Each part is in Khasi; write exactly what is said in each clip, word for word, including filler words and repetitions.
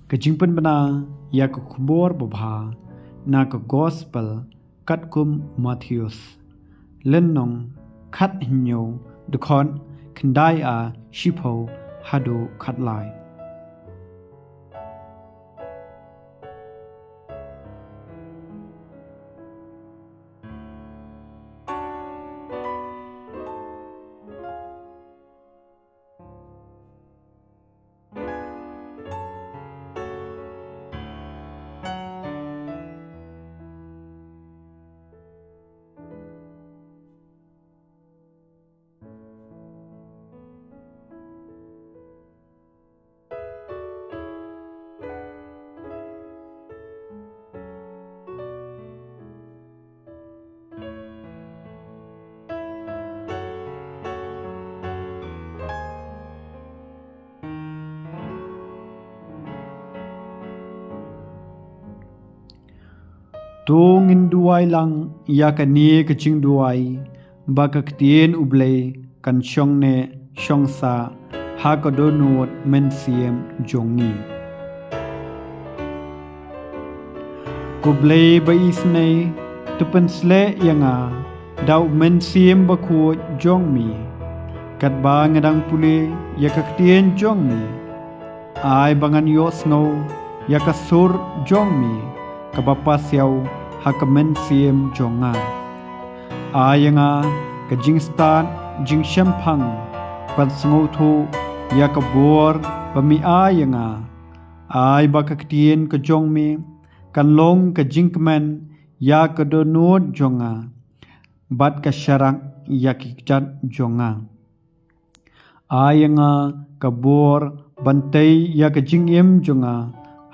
Ka jingpynbna ïa ka khubor babha na ka gospel katkum u Mathaios. Lynnong khathynñiew, dkhot khyndai ar shiphew haduh khatlai. To ngin duwai lang ïa kane ka jingduwai, ba ka ktien U Blei kan shong neh shong sah ha ka dohnud mynsiem jong ngi. Ko Blei ba isynei, to pynsleh ïa nga da u Mynsiem Bakhuid jong me. Katba nga dang pule ïa ka ktien jong me, ai ba ngan ïohsngew ïa ka sur jong me kaba pasiaw ha ka mynsiem jong nga. Ai ïa nga ka jingstad jingshemphang ban sngewthuh ïa ka bor ba me ai ïa nga. Ai ba ka ktien ka jong me kan long ka jingkmen ïa ka dohnud jong nga, bad ka sharak ïa ki kjat jong nga. Ai ïa nga ka bor ban tei ïa ka jingim jong nga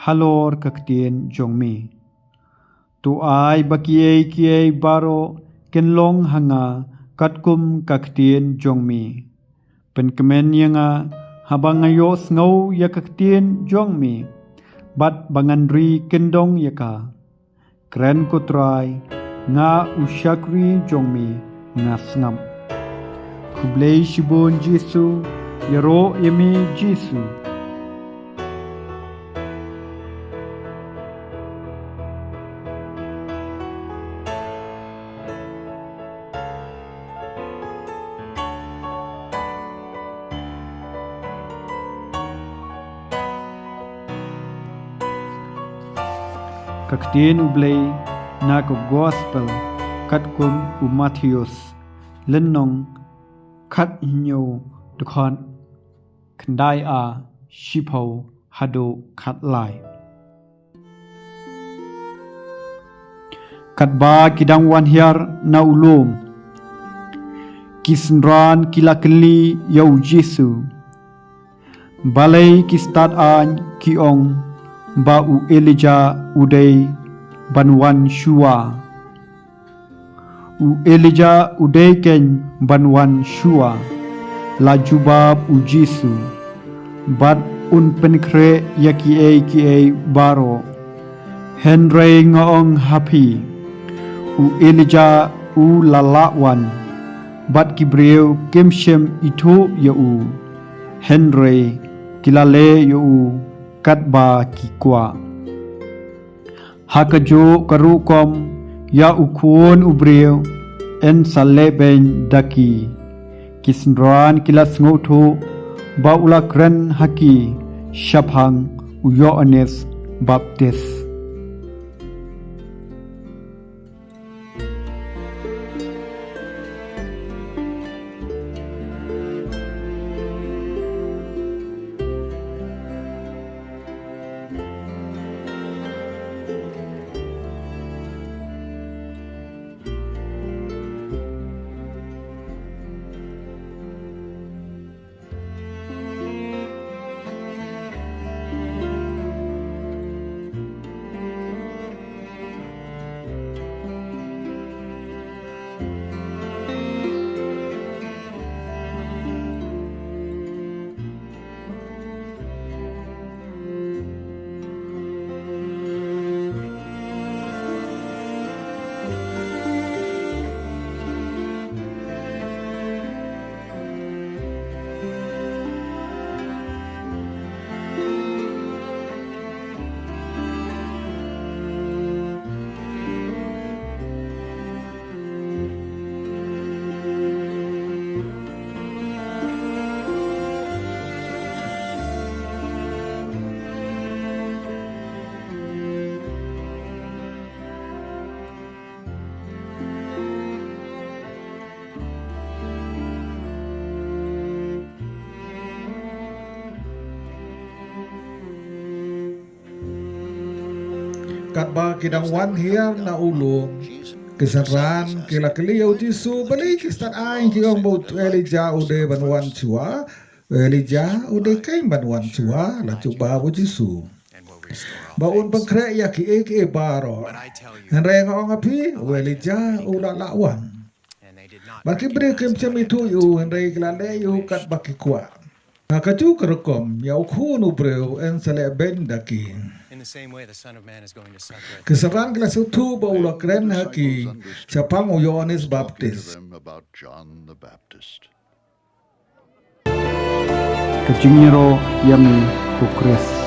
halor ka ktien jong me. To ai ba kiei kiei baroh kin long ha nga katkum ka ktien jong me. Pynkmen ïa nga haba nga ïohsngew ïa ka ktien jong me, bad ba ngan ri kyndong ïa ka. Kren ko Trai, nga u shakri jong me, nga sngap. Khublei shibun Jisu, ïaroh ïa me Jisu. Ka ktien U Blei na ka gospel katkum u Mathaios, lynnong khathynñiew, dkhot khyndai ar shiphew haduh khatlai. Katba ki dang wan hiar na u lum, ki synran ki la kylli ïa u Jisu. Balei ki stad aiñ ki ong ba u Elijah u dei ban wan shuwa? U Elijah u dei keiñ ban wan shuwa, la jubab u Jisu, bad un pynkhreh ïa kiei kiei baroh. Hynrei nga ong ha phi, u Elijah u la lah wan, bad ki briew kim shym ithuh ïa u, hynrei ki la leh ïa u katba ki kwah. Ha kajuh ka rukom ïa u Khun u briew yn sa leh beiñ da ki. Ki synran ki la sngewthuh ba u la kren ha ki shaphang u Ïoannis Baptis. Katba ki dang wan hiar na u lum, ki synran ki la kylli ïa u Jisu, balei ki stad aiñ ki ong ba u Elijah u dei ban wan shuwa? U Elijah u dei kein ban wan shuwa, la jubab u Jisu, ba un pynkhreh ïa kiei kiei baroh. Hynrei nga ong ha phi, u Elijah u la lah wan. Bad ki briew kim shym ithuh ïa u, hynrei ki la leh ïa u katba ki kwah. Ha kajuh ka rukom, ïa u Khun u briew yn sa leh beiñ da ki. Ki synran ki la sngewthuh ba u la kren ha ki shaphang u Ïoannis Baptist. Ka jingïaroh ïa me, ko Khrist.